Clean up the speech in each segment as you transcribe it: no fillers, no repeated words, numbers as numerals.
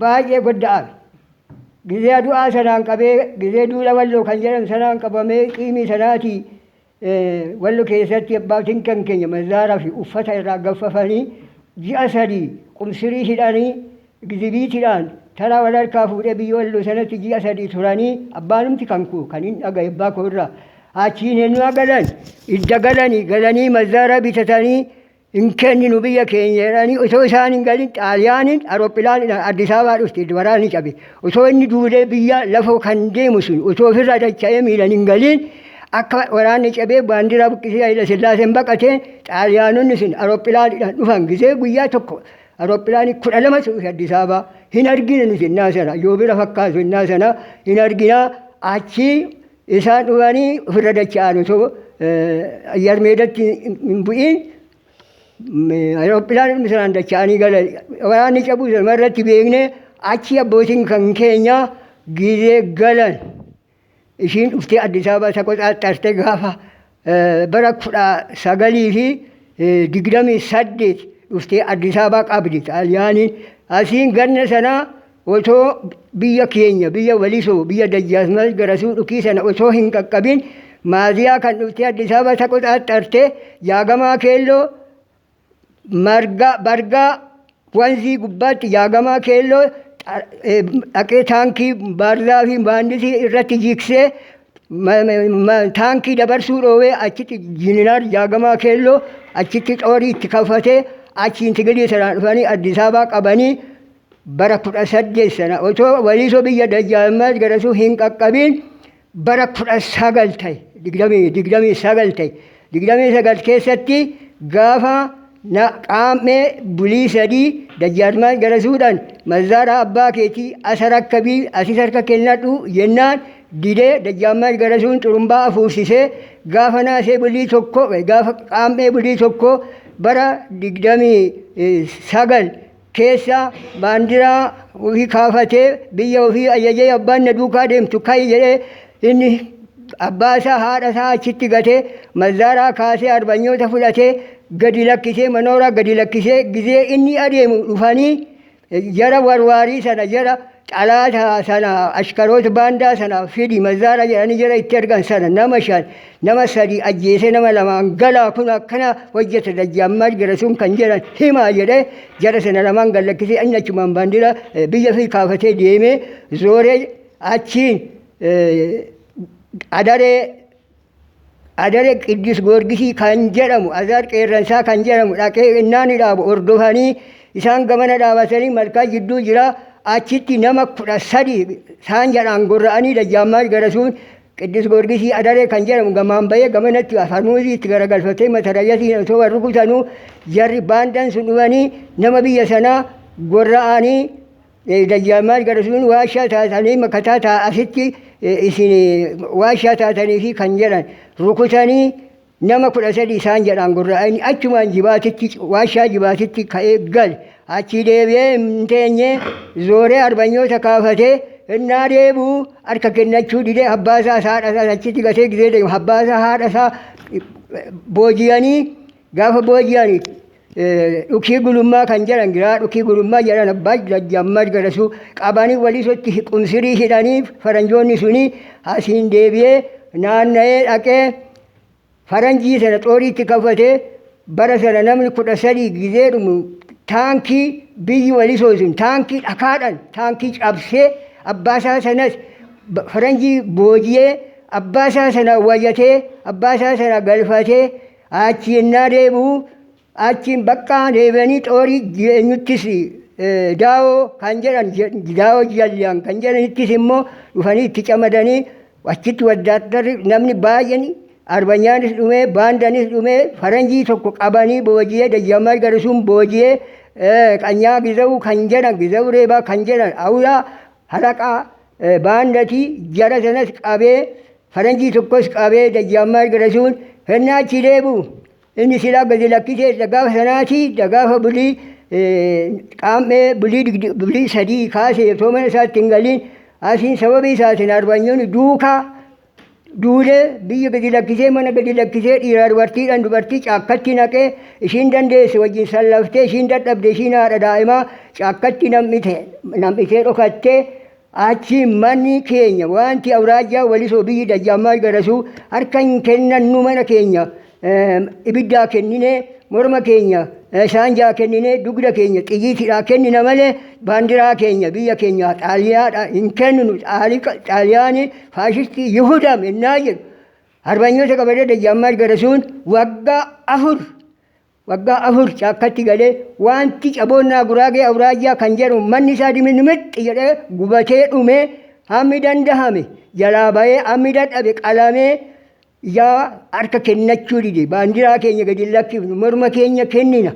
Baay'ee godda'ame. Gizee du'aa sanaan qabee, gizee duula Walloo kan jedhan sanaan qabamee, qiimii sanaatii Wallo keessatti abbaatiin kan keenya mazaaraa fi uffata irraa gaffafanii, ji'a 3 qumsirii hidhanii, egzibiitiidhaan taraa wal harkaa fuudhee biyya Walloo sanatti ji'a 3 turanii, abbaanumti kan koo kan hin dhagaye abbaa koo irraa. Achiin ennaa galan, idda galanii galanii mazaaraa bitatanii, hin kenninu biyya keenya jedhanii, osoo isaan hin galin Xaaliyaaniin arooppilaaniidhaan Addis Ababaa dhufte. Waraanni cabe. Osoo inni duulee biyya lafoo kan deemu sun osoo ofirraa dacha'ee miilan hin galin, akka waraanni cabee baandiraa buqqisee Hayila Sillaaseen baqatee, Xaaliyaanonni sun arooppilaaniidhaan dhufan. Gizee guyyaa tokko arooppilaanii 12 dhufe Addis Ababaa. Hin argine nuti innaa sana, yoo bira fakkaatu innaa sana hin argina. Achi isaan dhufanii ofirra dacha'an, osoo ayyar meedatti hin bu'iin aerooppilaanonni sanaan dacha'anii galan. Waraanni cabuu sana irratti beekne. Achi abbootiin kan keenya gizee galan, ishiin dhuftee Addis Ababa isa qoxaaxxarte. Gaafa bara 1928 dhuftee Addis Ababa qabdi Xaaliyaaniin. Asiin ganna sanaa otoo biyya keenya, biyya Walisoo, biyya Dajjaasmaach Garasuu dhukii sana osoo hin qaqqabin, Maaziyaa kan dhuftee Addis Ababa isa qoxaaxxarte, Jaagamaa Keelloo margaa bargaa wanzii gubbaatti Jaagamaa Keelloo dhaqee taankii baarzaa fi maandisii irratti jiksee taankii dabarsuu dhoowee, achitti Jeneraal Jaagamaa Keelloo achitti xoorii itti kaffatee, achiin tigilii sanaan dhufanii Addis Ababaa qabanii. Bara 18 sana otoo Waliisoo biyya Dajjaazmaach Garasuu hin qaqqabiin bara 19 ta'e, 29 ta'e, 29 keessatti gaafa na qaammee bulii 3 Dajjaazmaach Garasuudhaan mazzaaraa abbaa keetii asa rakkabii asis harka kennadhu jennaan didee, Dajjaazmaach Garasuun xurumbaa afuufsisee gaafa naasee bulii 1, gaafa qaammee bulii 1 bara 29 keessa baandiraa ofii kaafatee biyya ofii ajajee, abbaan na duukaa deemtu ka'i jedhee, inni abbaa isaa haadha isaa achitti gatee, mazzaaraa kaasee arbanyoota fudhatee gadi lakkisee, manooraa gadi lakkisee gizee inni adeemu dhufanii jara warwaarii sana, jara xalaata sana, ashkaroota baandaa sana fidi mazzaara jedhanii jara itti ergan sana nama shan, nama sadi ajjeesee, nama lamaan galaa, kun akkana hojjeta Dajjaammaach Garasuun kan jedhan himaa jedhee, jara sana lamaan gad lakkisee, inni achumaan baandira biyya fi kaafatee deemee zooree achiin Adaree Qiddus Goorgisii kan jedhamu, Azaar Qeerransaa kan jedhamu dhaqee innaan dhaabu hordofanii, isaan gamana dhaabatanii malkaa jidduu jira. Achitti nama 13 isaan jedhaan gorra'anii, Dajjaammaach Garasuun Qiddus Goorgisii Adaree kan jedhamu gamaan bahee gamanatti farmuuzii itti garagalfatee matarayyasiin osoo wal rukutanuu, jarri baandan sun dhufanii nama biyya sanaa gorra'anii, Dajjaammaach Garasuun waashaa taatanii makataa taa asitti isin waashaa taatanii fi kan jedhan rukutanii, nama 13 isaan jedhaan gorra'anii, achumaan Jibaatitti, waashaa Jibaatitti ka'ee gale. Achii deebi'ee hin teenye, zooree arbanyoota kaafatee innaa deebi'u harka kennachuu didee, abbaa isaa haadha isaa achitti gatee gizee deemu abbaa isaa haadha isaa booji'anii. Gaafa booji'anii Dhukii Gulummaa kan jedhan, giraa Dhukii Gulummaa jedhan, abbaa Dajjaammaach Garasuu qabanii Walisotti qumsirii hidhanii faranjoonni suni. Asiin deebi'ee naanna'ee dhaqee faranjii sana xooriitti kafatee, bara sana namni 13 gizee dhumu taankii biyyi Walisoo sun taankii dhakaadhaan taankii cabsee, abbaa isaa sanas faranjii booji'ee, abbaa isaa sana wayyatee, abbaa isaa sana galfatee, achi yennaa deebi'u achiin baqqaa deebi'anii xoorii eenyuttis Daawoo kan jedhan, Daawoo Jalliyaan kan jedhanittis immoo dhufanii itti camadanii, achitti waddaattarri namni baay'een arbanyaanis dhumee, baandanis dhumee, faranjii tokko qabanii booji'ee Dajjaammaach Garasuun booji'ee, Qanyaa Gizawuu kan jedhan, Gizawuu Reebaa kan jedhan awulaa halaqaa baandatii jara sanas qabee, faranjii tokkos qabee Dajjaammaach Garasuun hennaa achi deebi'u, inni silaa gadi lakkisee gaafa sanaatii gaafa bulii qaammee bulii 3 kaasee otoo mana isaatti hin galiin, asiin sababii isaatiin arbanyoonni duukaa Duulee biyya gadi lakkisee, mana gadi lakkisee, dhiiraa dubartiidhaan dubartii caakkatti naqee, ishiin dandeesse wajjin sallaftee, ishiin dadhabde, ishiin haadha daa'imaa caakkatti nam'ite, nam'itee dhokattee. Achi manni keenya wanti awraajjaa Walisoo biyyi Dajjaammaa Garasuu harka hin kennannu, mana keenya ibiddaa kenninee, morma keenya saanjaa kenninee, dugda keenya xiyyiitidhaa kennina malee baandiraa keenya, biyya keenya Xaaliyaadha hin kenninu. Xaaliyaanii faashistii Yihudaam ennaa jedhu harbanyoota qabatee Dajjaammaa Garasuun waggaa 4, waggaa 4 caakkatti galee, wanti Caboonnaa Guraagee Awuraajjaa kan jedhu manni isaa diminimixxi jedhee gubatee dhumee, hammi dandahame jalaa bahee, hammi dadhabe qalamee, yaa harka kennachuu dide. Baandiraa keenya gadi lakkifnu, morma keenya kennina,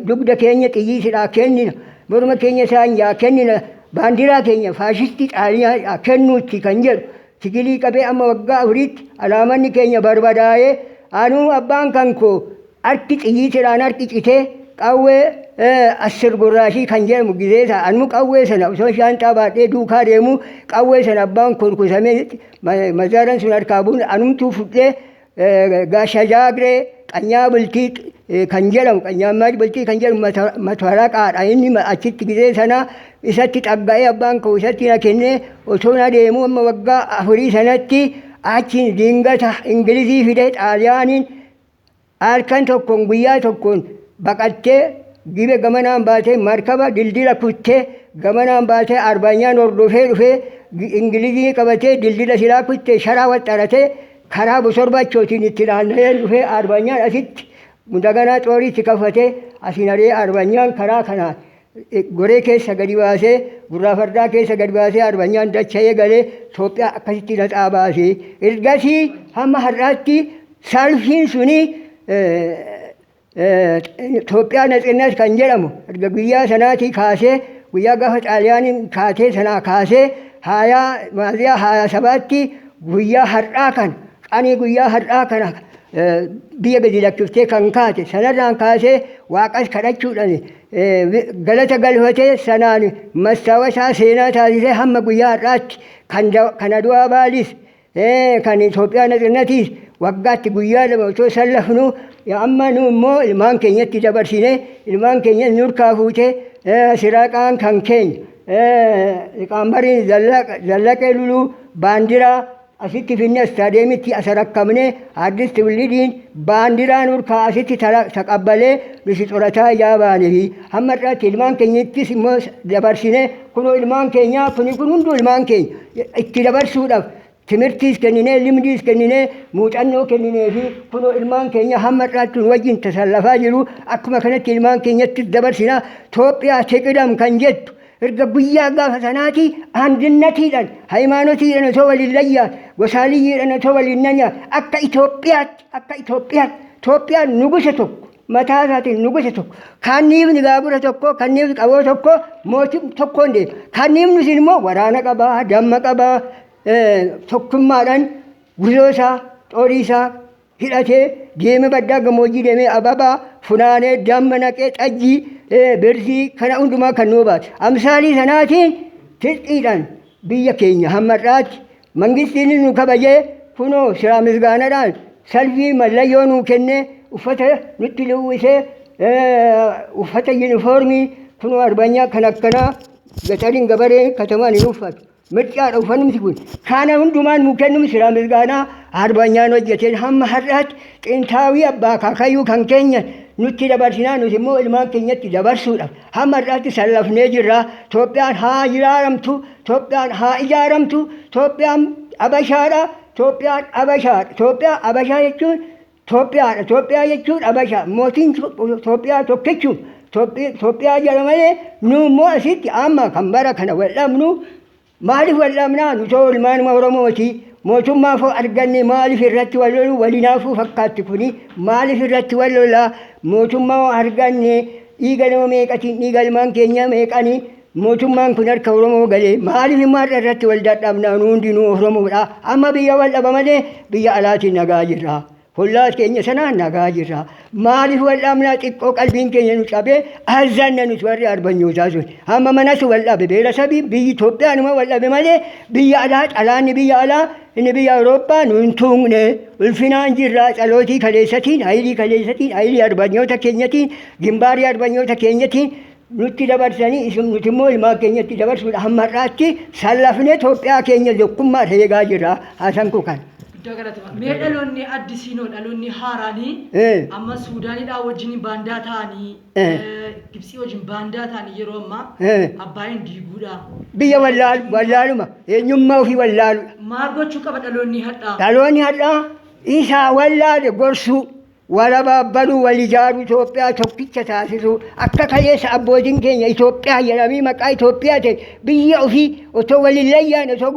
dugda keenya xiyyiitidhaa kennina, morma keenya saanjaa kennina, baandiraa keenya faashistii Xaaliyaa kennuutti kan jedhu tigilii qabee amma waggaa 4tti alaamanni keenya barbadaa'ee, anuu abbaan kan koo harki xiyyiitidhaan harki citee, qawwee asir gurraashii kan jedhamu gizeesa anuu qawwee sana osoo shaanxaa baadhee duukaa deemu qawwee sana abbaan koo rukutamee mazaaran sun harkaa buun anumtuu fudhee gaasha jaagree qanyaa bultii kan jedhamu, qanyaammaa bultii kan jedhamu mataraqaadha inni achitti gizee sana isatti xagga'ee abbaan koo isatti na kennee osoo na deemu amma waggaa 4 sanatti achiin dingata Ingilizii fide. Xaaliyaaniin halkan tokkoon, guyyaa tokkoon baqattee Gibe gamanaan baatee, markaba dildila kuttee gamanaan baatee, arbanyaan hordofee dhufee Ingilizii qabatee, dildila silaa kuttee sharaa waxxaratee karaa bosorbachootiin itti naanna'ee dhufee, arbanyaan asitti mudaganaa xooriitti kafatee asiin ari'ee, arbanyaan karaa kanaan goree keessa gadi baasee, gurraa fardaa keessa gadi baasee, arbanyaan dacha'ee galee Itoophiyaa akkasitti naxaa baasee. Ergasii hamma har'aatti salfiin suni Itoophiyaa Natsinat kan jedhamu erga guyyaa sanaatii kaasee, guyyaa gaafa Xaaliyaaniin kaatee sanaa kaasee haayaa Maaziyaa 27tti guyyaa har'aa kan qanii guyyaa har'aa kana biyya gadi lakkiftee kan kaate sanarraan kaasee waaqas kadhachuudhaan galata galfatee sanaan mastaawasaa seenaa taasisee hamma guyyaa har'aatti kan Aduwaa baalis kan Itoophiyaa Natsinnatiis waggaatti guyyaa 2 otoo sallafnu, amma nu immoo ilmaan keenyatti dabarsine, ilmaan keenya nurkaa fuute. Siraaqaan kan keenya Liqaambariin Zallaqee Luluu baandiraa asitti finne, istaadeemitti asa rakkamne, Addis Tiwullidiin baandiraa nurkaa asitti taqabbalee nuti xorataa ijaa baane fi hamma irraatti ilmaan keenyattis immoo dabarsine. Kunoo ilmaan keenyaa kuni kun hunduu ilmaan keenya itti dabarsuudhaaf timirtiis kenninee, limdiis kenninee, muuxannoo kenninee fi kunoo ilmaan keenya hamma irraatti nu wajjin tasallafaa jiru. Akkuma kanatti ilmaan keenyattis dabarsina. Itoophiyaa tiqidam kan jettu erga guyyaa gaafa sanaati andinnatiidhaan, hayimaanotiidhaan osoo waliin layyaa, gosaaliyyiidhaan osoo waliin nanyaa, akka Itoophiyaatti, akka Itoophiyaatti Itoophiyaan nugusa tokko mataa isaatiin nugusa tokko, kanniifni gaagura tokko, kanniifni qaboo tokko, mootii tokkoon deema. Kanniifni sun immoo waraana qabaa, damma qabaa, tokkummaadhaan guzoo isaa, xorii isaa hidhatee deemee baddaa gammoojjii deemee ababaa funaanee, damma naqee, xajjii, birzii kana hundumaa kan nuu baate. Amsaalii sanaatiin xixiidhaan biyya keenya hamma har'aatti mangistiin nu kabajee kunoo siraa misgaanadhaan salfii mallayyoo nuu kennee, uffata nutti luwwisee, uffata yuunifoormii kunoo arbanyaa kan akkanaa gaxariin gabaree katamaan hin uffatu. Mircaadha uffanni kun. Kana hundumaan nuu kennuun siraa misgaanaa arbanyaan hojjeteen hamma har'aatti xintaawii abbaa akaakayyuu kan keenya nutti dabarsinaa, nuti immoo ilmaan keenyatti dabarsuudhaaf hamma har'aatti sallafnee jirra. Itoophiyaan haa ijaaramtu, Itoophiyaan haa ijaaramtu, Itoophiyaan Abashaadha, Itoophiyaan Abashaadha. Itoophiyaa Abashaa jechuun Itoophiyaadha. Itoophiyaa jechuun Abashaa. Mootiin Itoophiyaa tokkichuma. Itoophiyaa jedha malee nu immoo asitti amma kan bara kana wal dhabnu maaliif wal dhabnaa? Nu too ilmaanuma Oromooti. Mootummaa foo arganne maaliif irratti wal lolu? Walinaafuu fakkaatti kuni. Maaliif irratti wal lolaa? Mootummaa arganne dhiiga nama meeqatiin, dhiiga ilmaan keenya meeqanii mootummaan kun harka Oromoo galee, maaliif immoo har'a irratti wal dadhabnaa? Nu hundinuu Oromoodha. Amma biyya wal dhaba malee biyya alaatiin nagaa jirra. Hollaa keenya sanaa nagaa jirra. Maaliif wal dhabnaa? Xiqqoo qalbiin keenya nu cabee azzanna nuti warri arbanyootaa sun. Hamma manas wal dhabe beela sabii biyyi Itoophiyaanuma wal dhabe malee biyya alaa xalaanni biyya alaa inni biyya Awurooppaa nu hin tuuqne. Ulfinaan jirra tsalootii kaleessatiin, hayilii kaleessatiin, hayilii arbanyoota keenyatiin, gimbaarii arbanyoota keenyatiin nutti dabarsanii isin nuti immoo ilmaan keenyatti dabarsuudha hamma har'aatti sallafnee Itoophiyaa keenya tokkummaa eegaa jirra. Haasan koo kana. Guddaa galatama. Mee dhaloonni addisiinoo dhaloonni haaraanii amma Suudaanidhaa wajjin baandaa ta'anii Gibxii wajjin baandaa ta'anii yeroo ammaa Abbaayin diiguudha. Biyya wallaalu wallaaluma eenyummaa ofii wallaaluudha. Maal gochuu qaba dhaloonni hadhaa? Dhaloonni hadhaa isaa wallaale gorsuu walabaabbaluu wal ijaaruu Itoophiyaa tokkicha taasisuu akka kaleessa abbootiin keenya Itoophiyaa jedhamii maqaa Itoophiyaa ta'e biyya ofii otoo waliin layyaan otoo.